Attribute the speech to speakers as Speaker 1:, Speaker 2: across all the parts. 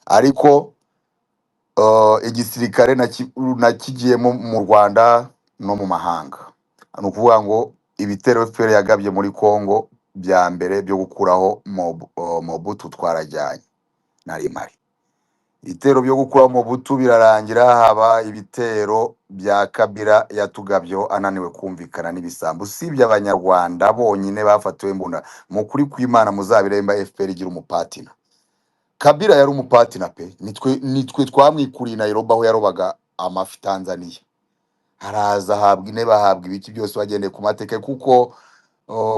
Speaker 1: Ariko igisirikare nakigiyemo mu Rwanda no mu mahanga. Ni ukuvuga ngo ibitero FPR yagabye muri Congo bya mbere byo gukuraho Mobutu twarajyanye, nari mpari. Ibitero byo gukuraho Mobutu birarangira, haba ibitero bya Kabila yatugabyeho ananiwe kumvikana n'ibisambo. Usibye Abanyarwanda bonyine bafatiwe imbunda, mu kuri kw'Imana muzabiremba, FPR igira umupartner. Kabila yari umupartner pe. Nitwe twamwikuriye Nairobi aho yarobaga amafi Tanzania, haraza ahabwa intebe, ahabwa ibiki byose, bagendeye ku mateka, kuko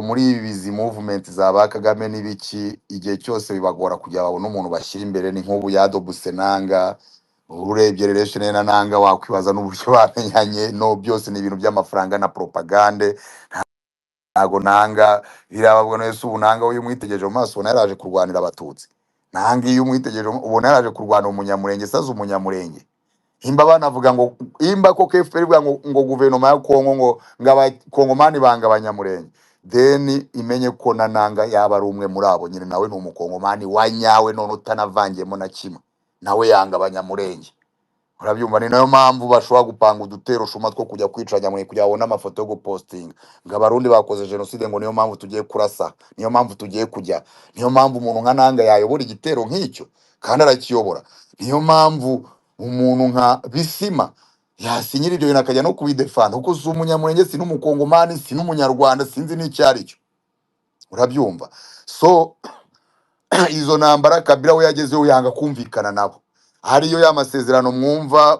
Speaker 1: muri ibi izi movement za ba Kagame n'ibiki, igihe cyose bibagora kugira babone umuntu bashyira imbere. Ni nk'ubu yadobuse Nanga, urebye relation ye na Nanga wakwibaza n'uburyo bamenyanye. No byose ni ibintu by'amafaranga na propagande. Ntago Nanga birababwa nese. Ubu Nanga iyo umwitegereje mu maso ubona yaraje kurwanira Abatutsi? Nanga iyo umwitegereje ubona yaraje kurwanira Umunyamurenge? Saza Umunyamurenge imba banavuga ngo imba ko FPR ivuga ngo guverinoma ya Kongo ngo Abakongomani banga Abanyamurenge, then imenye ko na Nanga yaba ari umwe muri abo nyine. Nawe ni Umukongomani wa nyawe, none utanavangiyemo na kimwe, nawe yanga Abanyamurenge, urabyumva? Ni nayo mpamvu bashobora gupanga udutero shuma two kujya kwica Abanyamurenge kugira babone amafoto yo gupostinga ngo Abarundi bakoze jenoside, ngo niyo mpamvu tugiye kurasa, niyo mpamvu tugiye kujya. Niyo mpamvu umuntu nka Nanga yayobora igitero nk'icyo kandi arakiyobora. Niyo mpamvu umuntu nka Bisima yasinyira ibyo bintu akajya no kubidefanda, kuko si Umunyamurenge, si n'Umukongomani, si n'Umunyarwanda, sinzi n'icyo ari cyo, urabyumva? So izo ntambara Kabila we yagezeho yanga kumvikana nabo. Hariyo ya masezerano mwumva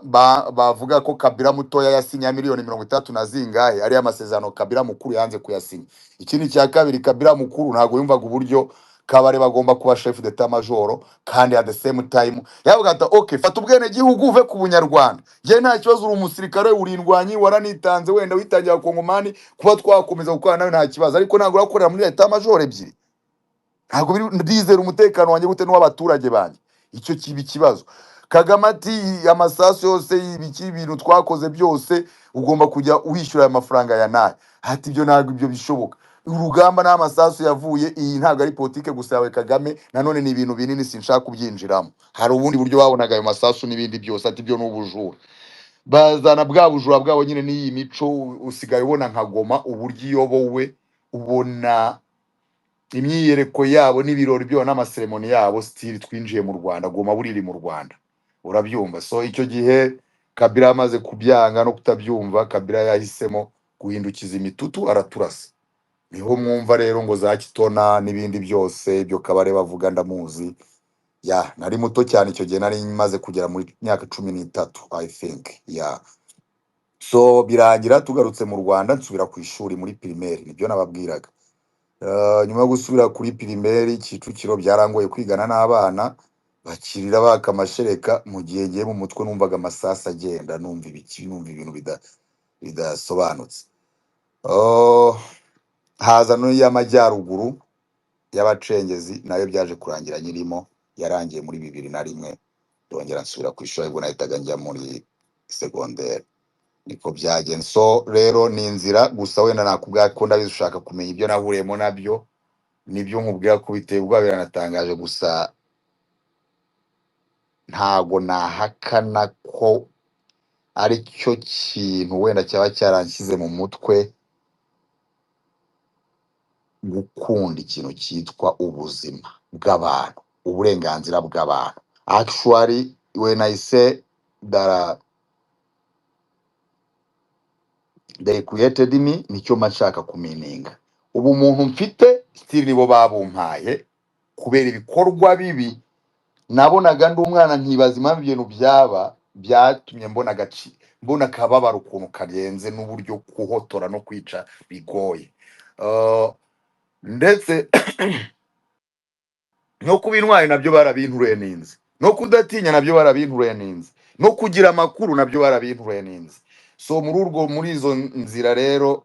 Speaker 1: bavuga ko Kabila mutoya yasinye miliyoni 60 na zingahe, ariyo amasezerano Kabila mukuru yanze kuyasinya. Ikindi cya kabiri, Kabila mukuru ntabwo yumvaga uburyo Kabare bagomba kuba chef d'état major, kandi at the same time yavuga ati: "Okay, fata ubwenegihugu uve ku Bunyarwanda, njye nta kibazo, uri umusirikare, uri indwanyi, waranitanze, wenda witangira Abakongomani, kuba twakomeza gukorana nawe nta kibazo, ariko ntabwo urakorera muri état major ebyiri, ntabwo biri, ndizera umutekano wanjye gute n'uw'abaturage banjye?" Icyo kiba ikibazo. Kagame ati: "Amasasu yose, ibiki, ibintu twakoze byose, ugomba kujya wishyura aya mafaranga ya nayo." Ati: "Ibyo ntabwo ibyo bishoboka, urugamba n'amasasu yavuye, iyi ntabwo ari politike gusa yawe Kagame, nanone ni ibintu binini, sinshaka kubyinjiramo." Hari ubundi buryo babonaga ayo masasu n'ibindi byose. Ati: "Ibyo ni ubujura." Bazana bwa bujura bwabo nyine n'iyi mico. Usigaye ubona nka Goma uburyo iyobowe, ubona imyiyereko yabo n'ibirori byabo n'amaseremoni yabo, style twinjiye mu Rwanda, Goma buriri mu Rwanda, urabyumva? So icyo gihe Kabila amaze kubyanga no kutabyumva, Kabila yahisemo guhindukiza imitutu araturasa. Niho mwumva rero ngo za Kitona n'ibindi byose, ibyo Kabare bavuga ndamuzi. Ya, nari muto cyane icyo gihe, nari maze kugera muri myaka 13, I think. Ya, so birangira tugarutse mu Rwanda, nsubira ku ishuri muri primaire, nibyo nababwiraga. Nyuma yo gusubira kuri primaire Kicukiro, byarangoye kwigana n'abana bakirira baka amashereka, mu gihe ngiye mu mutwe numvaga amasasu agenda, numva ibiki, numva ibintu bidasobanutse. Oh, haza n'iy'amajyaruguru y'abacengezi, nayo byaje kurangira nyirimo, yarangiye muri 2001, ndongera nsubira ku ishuri, ubwo nahitaga njya muri segonderi, niko byagenze. So rero ni inzira gusa, wenda nakubwira ko ndabizi ushaka kumenya ibyo nahuriyemo nabyo, nibyo nkubwira ko biteye ubwoba, biranatangaje. Gusa ntago nahakana ko ari cyo kintu wenda cyaba cyaranshyize mu mutwe gukunda ikintu cyitwa ubuzima bw'abantu, uburenganzira bw'abantu. Actually, when I say that they created me, nicyo mba nshaka kumeaninga. Ubu umuntu mfite still nibo babumpaye, kubera ibikorwa bibi nabonaga ndi umwana, nkibaza impamvu ibintu byaba byatumye mbona agaci, mbona akababaro ukuntu karenze n'uburyo kuhotora no kwica bigoye. Ndetse no kuba intwari nabyo barabintureninze, no kudatinya nabyo barabintureninze, no kugira amakuru nabyo barabintureninze. So muri izo nzira rero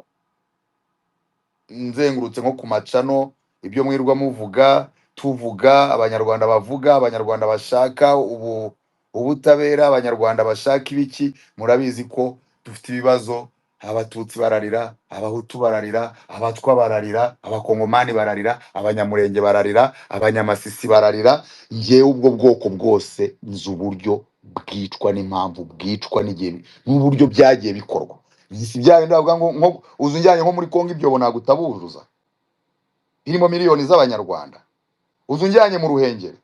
Speaker 1: nzengurutse nko ku macano, ibyo mwirwa muvuga, tuvuga, Abanyarwanda bavuga, Abanyarwanda bashaka ubu ubutabera, Abanyarwanda bashaka ibiki, murabizi ko dufite ibibazo. Abatutsi bararira, Abahutu bararira, Abatwa bararira, Abakongomani bararira, Abanyamurenge bararira, Abanyamasisi bararira. Ngewe ubwo bwoko bwose nzi uburyo bwicwa n'impamvu bwicwa n'igihe n'uburyo byagiye bikorwa. Si bya bindi bavuga ngo nko uzi unjyanye nko muri Kongo, ibyobo nagutaburuza birimo miliyoni z'Abanyarwanda. Uzi unjyanye mu Ruhengeri,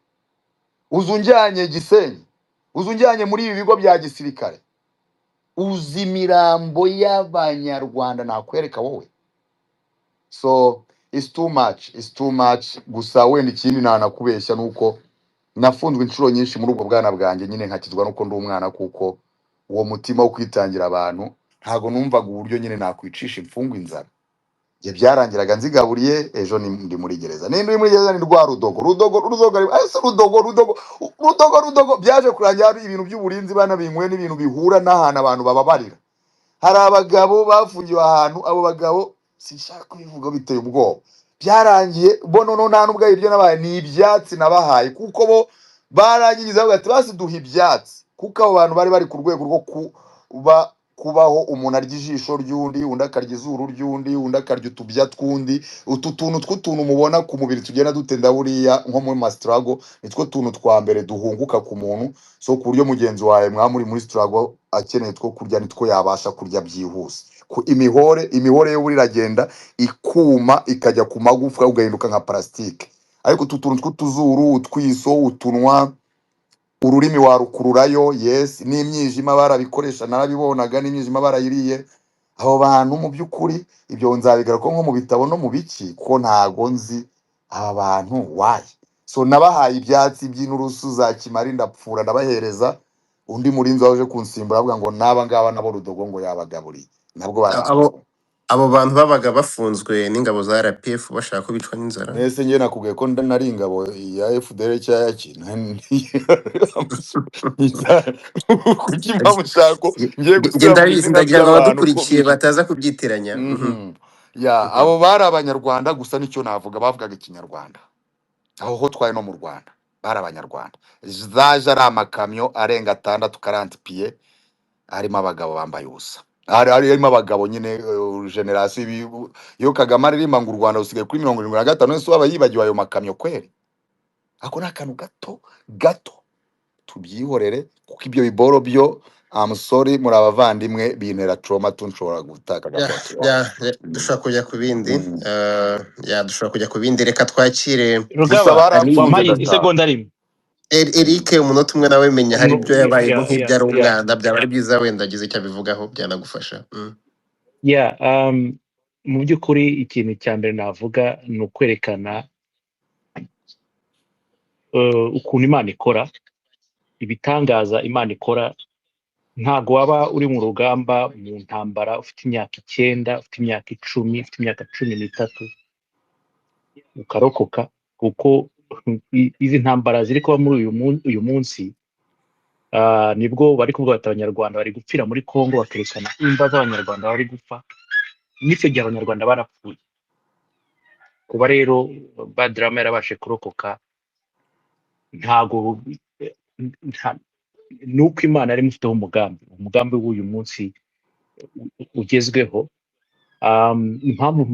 Speaker 1: uzi unjyanye Gisenyi, uzi unjyanye muri ibi bigo bya gisirikare, uzi imirambo y'Abanyarwanda nakwereka wowe. So it's too much, it's too much. Gusa wenda ikindi ntanakubeshya ni uko nafunzwe inshuro nyinshi muri ubwo bwana bwanjye nyine, nkakizwa nuko ndi umwana, kuko uwo mutima wo kwitangira abantu, ntago numvaga uburyo nyine nakwicisha imfungwa inzara. Njye byarangiraga nzigaburiye, ejo ndi muri gereza. Nindi uri muri gereza ni rwa rudogo rudogo rudogo, ese rudogo rudogo rudogo rudogo. Byaje kurangira hari ibintu by'uburinzi banabinyweye n'ibintu bihura n'ahantu abantu bababarira. Hari abagabo bafungiwe ahantu, abo bagabo sinshaka kubivuga, biteye ubwoba. Byarangiye bo noneho nta n'ubwo ibyo nabahaye ni ibyatsi nabahaye, kuko bo barangiza bavuga ati: "Basi duha ibyatsi", kuko abo bantu bari bari ku rwego rwo kuba kubaho umuntu arya ijisho ry'undi, undi akarya izuru ry'undi, undi akarya utubya tw'undi. Utu tuntu tw'utuntu mubona ku mubiri tugenda dutenda buriya nko muri ma struggle, nitwo tuntu twa mbere duhunguka ku muntu. So ku buryo mugenzi wawe mwaba muri muri struggle akeneye two kurya, nitwo yabasha kurya byihuse. Ku imihore, imihore yo buri iragenda ikuma ikajya ku magufwa, ugahinduka nka parasitike. Ariko utu tuntu tw'utuzuru, utwiso, utunwa, ururimi warukururayo. Yes, n'imyijima barabikoresha, narabibonaga, n'imyijima barayiriye abo bantu. Mu by'ukuri ibyo nzabigaruka nko mu bitabo no mu biki, ko ntago nzi aba bantu why. So nabahaye ibyatsi by'inturusu za kimari, ndapfura ndabahereza. Undi murinzi waje kunsimbura avuga ngo n'aba ngaba nabo Rudogo ngo yabagaburiye, nabwo
Speaker 2: Abo
Speaker 1: baramfunga.
Speaker 2: Abo bantu babaga bafunzwe n'ingabo za RPF bashaka ko bicwa n'inzara.
Speaker 1: Mwese njye nakubwiye ko nari ingabo ya FDL cyangwa ya ki? Kuki mpamvu ushaka ko ngiye
Speaker 2: Njye
Speaker 1: gusubira mu
Speaker 2: ndabizi,
Speaker 1: izina
Speaker 2: ndagira ngo
Speaker 1: ry'abantu ko
Speaker 2: abadukurikiye bataza kubyitiranya.
Speaker 1: Ya, abo bari Abanyarwanda gusa, nicyo navuga, bavugaga Ikinyarwanda. Aho ho twari no mu Rwanda bari Abanyarwanda. Zaje ari amakamyo arenga atandatu, 40 pieds, harimo abagabo bambaye ubusa. Harimo abagabo nyine, génération iyo Kagame aririmba ngo u Rwanda rusigaye kuri 75, ese waba yibagiwe ayo makamyo kweri? Ako ni akantu gato gato, tubyihorere, kuko ibyo biboro byo, I'm sorry, muri abavandimwe, bintera trauma tu, nshobora gutakaza
Speaker 2: Ya,
Speaker 1: control.
Speaker 2: Ya, dushobora kujya ku bindi. Ya, dushobora kujya ku bindi. Reka twakire
Speaker 1: Gusa
Speaker 3: Rugaba,
Speaker 1: baramfunze
Speaker 3: wampaye
Speaker 1: ndataha.
Speaker 3: isegonda rimwe.
Speaker 2: Eric, umunota umwe nawe. Menya hari
Speaker 3: No,
Speaker 2: ibyo yabayemo nk'ibyo ari umwana, byaba ari byiza wenda agize icyo abivugaho, byanagufasha.
Speaker 3: Yeah, mu by'ukuri ikintu cya mbere navuga ni ukwerekana ukuntu Imana ikora ibitangaza. Imana ikora, ntabwo waba uri mu rugamba, mu ntambara, ufite imyaka 9, ufite imyaka 10, ufite imyaka 13, ukarokoka, kuko izi ntambara ziri kuba muri uyu munsi, nibwo bari kuvuga bati Abanyarwanda bari gupfira muri Congo, bakerekana imva z'Abanyarwanda bari gupfa. N'icyo gihe Abanyarwanda barapfuye. Kuba rero Badrama yarabashe kurokoka, ntago ni uko Imana yari imufiteho umugambi, umugambi w'uyu munsi ugezweho. Impamvu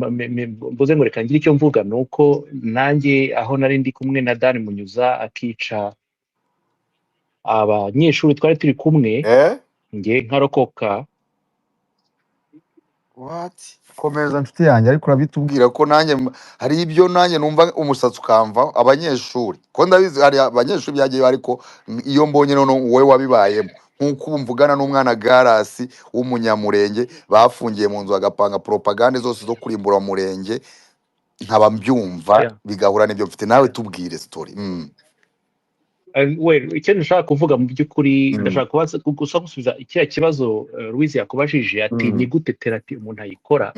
Speaker 3: mvuze ngo reka ngire icyo mvuga ni uko nanjye aho nari ndi kumwe na Dan Munyuza akica abanyeshuri twari turi kumwe, njye nkarokoka.
Speaker 1: What? Komeza nshuti yanjye, ariko urabitubwira ko nanjye hari ibyo nanjye numva umusatsi ukamva. Abanyeshuri ko ndabizi, hari abanyeshuri byagiye, ariko iyo mbonye none wowe wabibayemo, nk'uko ubu mvugana n'umwana Garasi w'Umunyamurenge bafungiye mu nzu, bagapanga propagande zose zo kurimbura Murenge, nkaba mbyumva bigahura n'ibyo mfite. Nawe tubwire story.
Speaker 3: Well, icyo ndashaka kuvuga mu by'ukuri, ndashaka kubaza gusa gusubiza kiriya kibazo Louise yakubajije ati ni gute thérapie umuntu ayikora?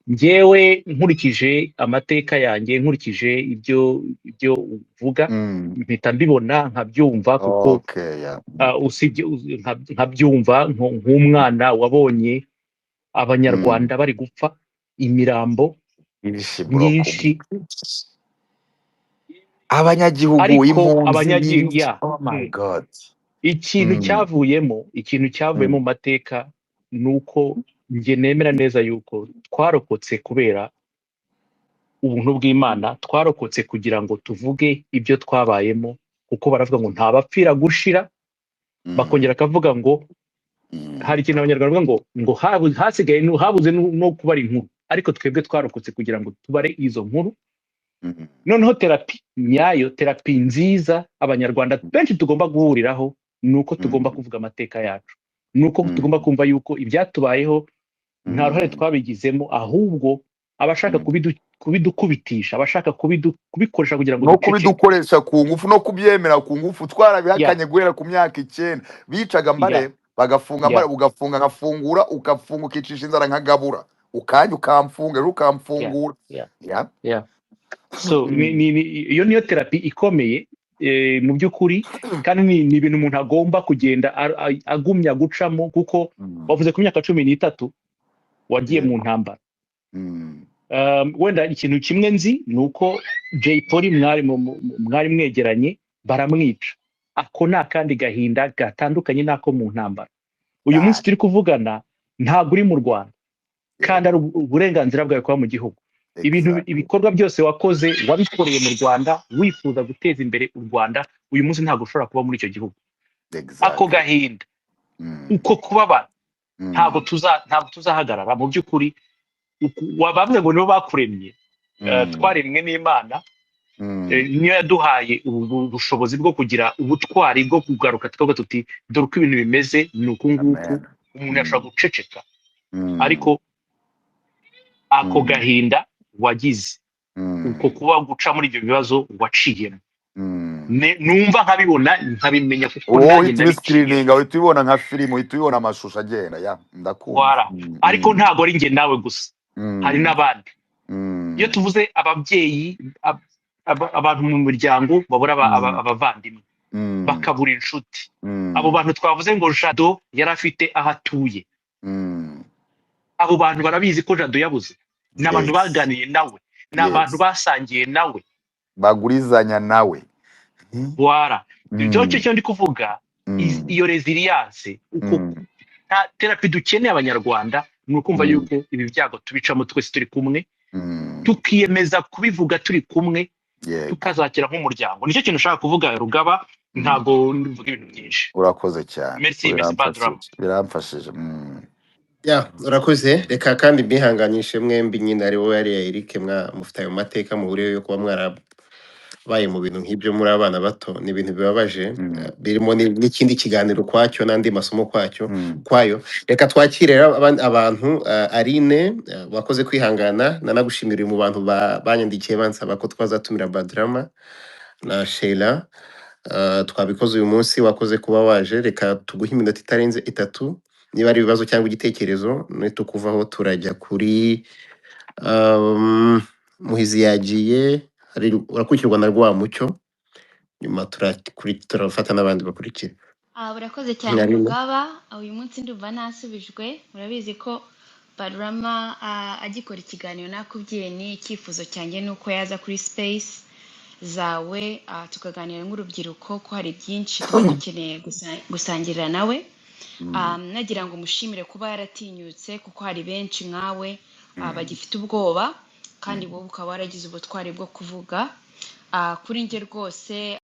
Speaker 3: Njyewe nkurikije amateka yanjye, nkurikije ibyo uvuga, mpita mbibona nkabyumva, kuko
Speaker 1: Okay, yeah.
Speaker 3: usibye nkabyumva nk'umwana wabonye Abanyarwanda bari gupfa, imirambo
Speaker 1: Ishi bro.
Speaker 3: myinshi.
Speaker 1: Abanyagihugu,
Speaker 3: ariko
Speaker 1: impunzi,
Speaker 3: abanyagihugu, ya.
Speaker 1: Oh my God.
Speaker 3: Ikintu cyavuyemo, ikintu cyavuyemo mu mateka ni uko Njye nemera neza yuko twarokotse kubera ubuntu bw'Imana, twarokotse kugira ngo tuvuge ibyo twabayemo, kuko baravuga ngo nta bapfira gushira, bakongera akavuga ngo hari ikintu Abanyarwanda bavuga ngo hasigaye habuze no kubara inkuru, ariko twebwe twarokotse kugira ngo tubare izo nkuru. Noneho therapy nyayo, therapy nziza Abanyarwanda benshi tugomba guhuriraho ni uko tugomba kuvuga amateka yacu, ni uko tugomba kumva yuko ibyatubayeho nta ruhare twabigizemo, ahubwo abashaka kubidukubitisha, abashaka kubikoresha kugira ngo
Speaker 1: no
Speaker 3: duceceke,
Speaker 1: kubidukoresha ku ngufu no kubyemera ku ngufu, twarabihakanye guhera ku myaka 9 bicaga mbare, bagafunga mbare, ugafunga nkafungura, ugafunga ukicisha inzara nkagabura, ukanya ukamfunga ejo ukamfungura.
Speaker 3: Yeah. So iyo niyo therapy ikomeye mu by'ukuri, kandi ni ibintu umuntu agomba kugenda agumya gucamo, kuko wavuze ku myaka 13 wagiye mu ntambara. Wenda ikintu kimwe nzi ni uko Jay Polly mwari mwegeranye baramwica. Ako ni akandi gahinda gatandukanye n'ako mu ntambara. Uyu munsi turi kuvugana ntabwo uri mu Rwanda, kandi ari uburenganzira bwawe kuba mu gihugu. Ibintu ibikorwa byose wakoze wabikoreye mu Rwanda wifuza guteza imbere u Rwanda, uyu munsi ntabwo ushobora kuba muri icyo gihugu. Ako gahinda, uko kubabara, ntabwo tuzahagarara mu by'ukuri. Bavuze ngo nibo bakuremye, twaremwe n'Imana, niyo yaduhaye ubu bushobozi bwo kugira ubutwari bwo kugaruka tukavuga tuti dore uko ibintu bimeze, ni uku nguku.
Speaker 1: Amen.
Speaker 3: Umuntu yashobora guceceka, ariko ako gahinda wagize, uko kuba guca muri ibyo bibazo waciyemo, numva nkabibona nkabimenya, kuko
Speaker 1: wowe
Speaker 3: nanjye
Speaker 1: uhita
Speaker 3: ndabiciyemo.
Speaker 1: Ubiscreeninga, uhita ubibona nka filime, uhita ubibona amashusho agenda ya ndakumva.
Speaker 3: Wara ariko ntabwo ari njye nawe gusa, hari n'abandi. Iyo tuvuze ababyeyi, abantu mu muryango babura abavandimwe, bakabura inshuti, abo bantu twavuze ngo Jado yari afite aho atuye, abo bantu barabizi ko Jado yabuze, ni abantu baganiriye nawe, ni abantu basangiye nawe,
Speaker 1: bagurizanya nawe.
Speaker 3: Wara ibyo cyo ndi kuvuga, iyo resilience, uko nta therapy dukeneye Abanyarwanda, ni ukumva yuko ibi byago tubicamo twese turi kumwe, tukiyemeza kubivuga turi kumwe, tukazakira nk'umuryango. Nicyo kintu ushaka kuvuga, Rugaba, ntabwo mvuga ibintu byinshi.
Speaker 1: Urakoze cyane.
Speaker 3: Merci, merci Badrama.
Speaker 1: Biramfashije.
Speaker 2: Ya, urakoze. Reka kandi mbihanganishe mwembi nyine, ari wowe ari Eric, mufite ayo mateka muhuriyeho yo kuba mwarabaye mu bintu nk'ibyo muri abana bato. Ni ibintu bibabaje, birimo n'ikindi kiganiro kwacyo n'andi masomo kwacyo kwayo. Reka twakire rero abantu. Aline, wakoze kwihangana, nanagushimira mu bantu banyandikiye bansaba ko twazatumira Badrama na Sheila. Twabikoze uyu munsi, wakoze kuba waje. Reka tuguhe iminota itarenze 3, niba ari ibibazo cyangwa igitekerezo. Nitukuvaho turajya kuri Muhizi yagiye, hari urakurikirwa na Rwamucyo, nyuma turafata n'abandi bakurikira.
Speaker 4: Urakoze cyane.
Speaker 2: Aline.
Speaker 4: Rugaba, uyu munsi ndumva nasubijwe. Murabizi ko Barama agikora ikiganiro nakubwiye ni icyifuzo cyanjye ni uko yaza kuri space zawe, tukaganira nk'urubyiruko, ko hari byinshi tuba dukeneye gusangira nawe. Nagira ngo mushimire kuba yaratinyutse, kuko hari benshi nkawe bagifite ubwoba, kandi wowe ukaba waragize ubutwari bwo kuvuga. Kuri njye rwose.